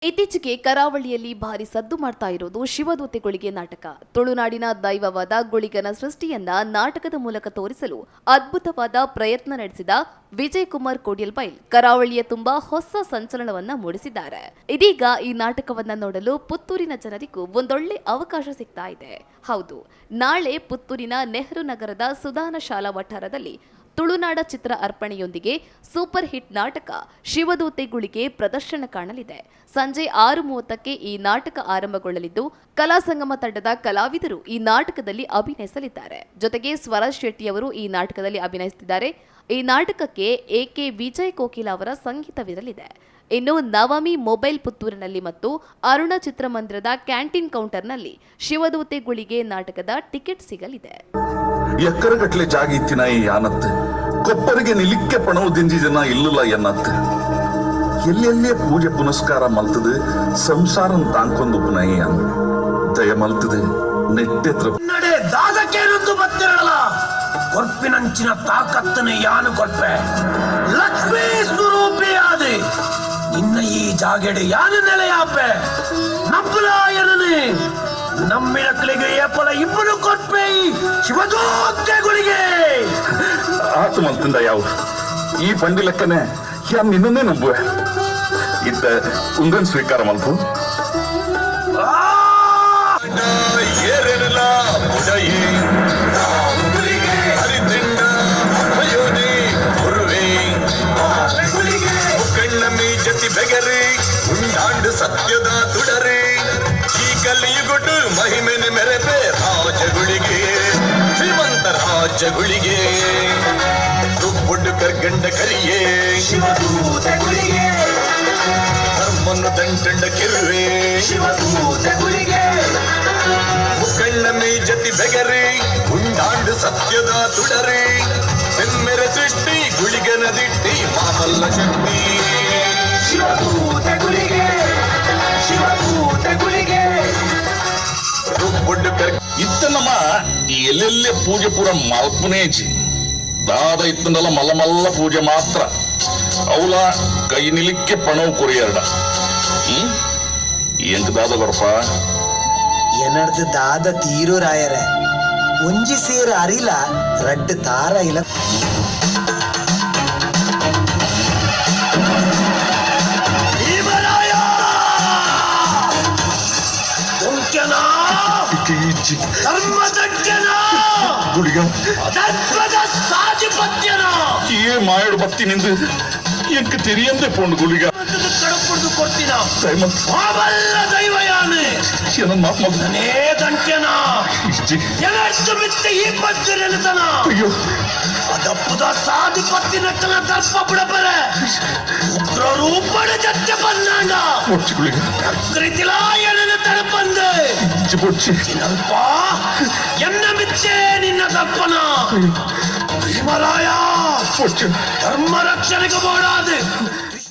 ಇತ್ತೀಚೆಗೆ ಕರಾವಳಿಯಲ್ಲಿ ಭಾರಿ ಸದ್ದು ಮಾಡ್ತಾ ಇರೋದು ಶಿವದೂತೆ ಗುಳಿಗೆ ನಾಟಕ. ತುಳುನಾಡಿನ ದೈವವಾದ ಗುಳಿಗನ ಸೃಷ್ಟಿಯನ್ನ ನಾಟಕದ ಮೂಲಕ ತೋರಿಸಲು ಅದ್ಭುತವಾದ ಪ್ರಯತ್ನ ನಡೆಸಿದ ವಿಜಯ್ ಕುಮಾರ್ ಕೋಡಿಯಲ್ಬೈಲ್ ಕರಾವಳಿಯ ತುಂಬಾ ಹೊಸ ಸಂಚಲನವನ್ನ ಮೂಡಿಸಿದ್ದಾರೆ. ಇದೀಗ ಈ ನಾಟಕವನ್ನ ನೋಡಲು ಪುತ್ತೂರಿನ ಜನರಿಗೂ ಒಂದೊಳ್ಳೆ ಅವಕಾಶ ಸಿಗ್ತಾ ಇದೆ. ಹೌದು, ನಾಳೆ ಪುತ್ತೂರಿನ ನೆಹರು ನಗರದ ಸುಧಾನ ಶಾಲಾ ವಠಾರದಲ್ಲಿ ತುಳುನಾಡ ಚಿತ್ರ ಅರ್ಪಣೆಯೊಂದಿಗೆ ಸೂಪರ್ ಹಿಟ್ ನಾಟಕ ಶಿವದೂತೆ ಗುಳಿಗೆ ಪ್ರದರ್ಶನ ಕಾಣಲಿದೆ. ಸಂಜೆ 6:30ಕ್ಕೆ ಈ ನಾಟಕ ಆರಂಭಗೊಳ್ಳಲಿದ್ದು, ಕಲಾ ಸಂಗಮ ತಂಡದ ಕಲಾವಿದರು ಈ ನಾಟಕದಲ್ಲಿ ಅಭಿನಯಿಸಲಿದ್ದಾರೆ. ಜೊತೆಗೆ ಸ್ವರಾಜ್ ಶೆಟ್ಟಿಯವರು ಈ ನಾಟಕದಲ್ಲಿ ಅಭಿನಯಿಸುತ್ತಿದ್ದಾರೆ. ಈ ನಾಟಕಕ್ಕೆ ಎ ಕೆ ವಿಜಯ್ ಕೋಕಿಲ ಅವರ ಸಂಗೀತವಿರಲಿದೆ. ಇನ್ನು ನವಮಿ ಮೊಬೈಲ್ ಪುತ್ತೂರಿನಲ್ಲಿ ಮತ್ತು ಅರುಣ ಚಿತ್ರಮಂದಿರದ ಕ್ಯಾಂಟೀನ್ ಕೌಂಟರ್ನಲ್ಲಿ ಶಿವದೂತೆ ಗುಳಿಗೆ ನಾಟಕದ ಟಿಕೆಟ್ ಸಿಗಲಿದೆ. ಎಕ್ಕರಗಟ್ಲೆ ಜಾಗಿ ಇತ್ತಿನ ಈ ಯಾನತ್ ಕೊಪ್ಪರಿಗೆ ನಿಲಿಕ್ಕೆ ಪಣವು ದಿಂಜಿ ಜನ ಇಲ್ಲಲ್ಲ ಎನ್ನತ್ ಎಲ್ಲೆಲ್ಲೇ ಪೂಜೆ ಪುನಸ್ಕಾರ ಮಲ್ತದು ಸಂಸಾರನ್ ತಾಂಕೊಂದು ಪುನೈ ಅನ್ನ ದಯ ಮಲ್ತದೆ ನೆಟ್ಟೆತ್ರ. ನಡೆ ದಾದಕೇನೊಂದು ಬತ್ತಿರಲ್ಲ, ಕೊರ್ಪಿನಂಚಿನ ತಾಕತ್ತನೆ ಯಾನು ಕೊರ್ಪೆ. ಲಕ್ಷ್ಮೀ ಸ್ವರೂಪಿಯಾದೆ ನಿನ್ನ ಈ ಜಾಗೆಡೆ ಯಾನು ನೆಲೆಯಾಪೆ. ನಂಬಲಾಯನನೆ ನಮ್ಮಿನಕ್ಳಿಗೆ ಏಪಲ ಇಬ್ಬರು ಕೊರ್ಪೆ ಈ ಶಿವದೂತೆಗಳಿಗೆ. ಆತು ಮಲ್ತಿಂದ ಯಾವ ಈ ಪಂಡಿ ಲೆಕ್ಕನೆ ಯಾನ್ ನಿನ್ನನ್ನೇ ನಂಬುವೆ. ಇತ್ತ ಉಂದನ್ ಸ್ವೀಕಾರ ಮಲ್ಪು. ಆ! ಏರೆಲ್ಲ ಉದಯಿ ಹರಿದಿಂಡ ಅಯೋನಿ ಗುರುವೇ ಕಣ್ಣಮಿ ಜತಿ ಬೆಗರಿ ಉಂಡಾಂಡು ಸತ್ಯದ ತುಡರಿ ಈ ಕಲಿಯುಗುಡು ಮಹಿಮೆನೆ ಮೆರೆಪೆ ರಾಜಗುಳಿಗೆ ಶ್ರೀಮಂತ ರಾಜಗುಳಿಗೆ ದುಬ್ಬುಡ್ಡು ಕರ್ಗಂಡ ಕರಿಯೇ ಶಿವದೂತೆಗಳಿಗೆ ಧರ್ಮನ್ನು ದಂಟಂಡ ಕಿರುವೆ ಶಿವದೂತೆಗಳಿಗೆ ಮುಕ್ಕಣ್ಣಮಿ ಜತಿ ಬೆಗರಿ ಉಂಡಾಂಡು ಸತ್ಯದ ತುಡರಿ ಬೆಮ್ಮೆರ ಸೃಷ್ಟಿ ಗುಳಿಗನ ದಿಟ್ಟಿ ಮಾಮಲ್ಲ ಶಕ್ತಿ. ಶಿವದೂತೆಗಳಿಗೆ ಶಿವದೂತೆಗಳಿಗೆ ದುಬ್ಬುಡ್ಡು ಕರ್ ಇತ್ತನಮ್ಮ ಈ ಎಲ್ಲೆಲ್ಲೇ ಪೂಜೆ ಪೂರ ಮಲ್ಪನೇಜಿ ದಾದ ಇತ್ತನಲ್ಲ ಮಲ್ಲ ಮಲ್ಲ ಪೂಜೆ ಮಾತ್ರ ಅವಲ ಕೈ ನಿಲಿಕ್ಕೆ ಪಣವು ಕೊರಿಯರ್ಡ ಎಂಕ್ ದಾದ ಬರ್ಪ. ಎನರ್ದು ದಾದ ತೀರು ರಾಯರ, ಒಂಜಿ ಸೇರ ಅರಿಲ ರಡ್ಡು ತಾರ ಇಲ್ಲ. ಭೀಮರಾಯ ಕೊಂಕಣ ಧರ್ಮದಜ್ಜನ ಗುಳಿಗ ಧರ್ಮದ ಸಾಧಿಪತ್ಯನ ಏ ಮಾಯಡು ಬತ್ತಿ ನಿಂದು ಎಂಕ್ ತೆರಿಯಂದೆ ಪೋಂಡು ಗುಳಿಗ. ಕಡಪುಡ್ದು ಕೊಡ್ತೀನ. ದಯಮಂತ್. ಮಾಮಲ್ಲ ದೈವಯಾನೆ. ಏನನ್ ಮಾತ್ ಮಗ. ನೇ ದಂಟ್ಯನ. ಇಜ್ಜಿ. ಎನಷ್ಟು ಮಿತ್ತ ಈ ಪದ್ಯರೆಲ್ಲತನ. ಅಯ್ಯೋ. ಅದಪ್ಪದ ಸಾಧಿಪತ್ತಿನಕ್ಕನ ದರ್ಪ ಬಿಡಬರೆ ಉಗ್ರ ರೂಪಣ ಜತ್ತೆ ಬಂದಾಂಡ. ಪೊಚ್ಚಿ ಗುಳಿಗ. ಪ್ರಕೃತಿಲಾಯನನ ತಡಪಂದೆ. ಇಜ್ಜಿ ಪೊಚ್ಚಿ. ಅಲ್ಪ ಎನ್ನ ಮಿಚ್ಚೆ ನಿನ್ನ ದರ್ಪಣ ಭೀಮರಾಯ. ಪೊಚ್ಚಿ. ಧರ್ಮ ರಕ್ಷಣೆಗೆ ಬೋಡಾದೆ.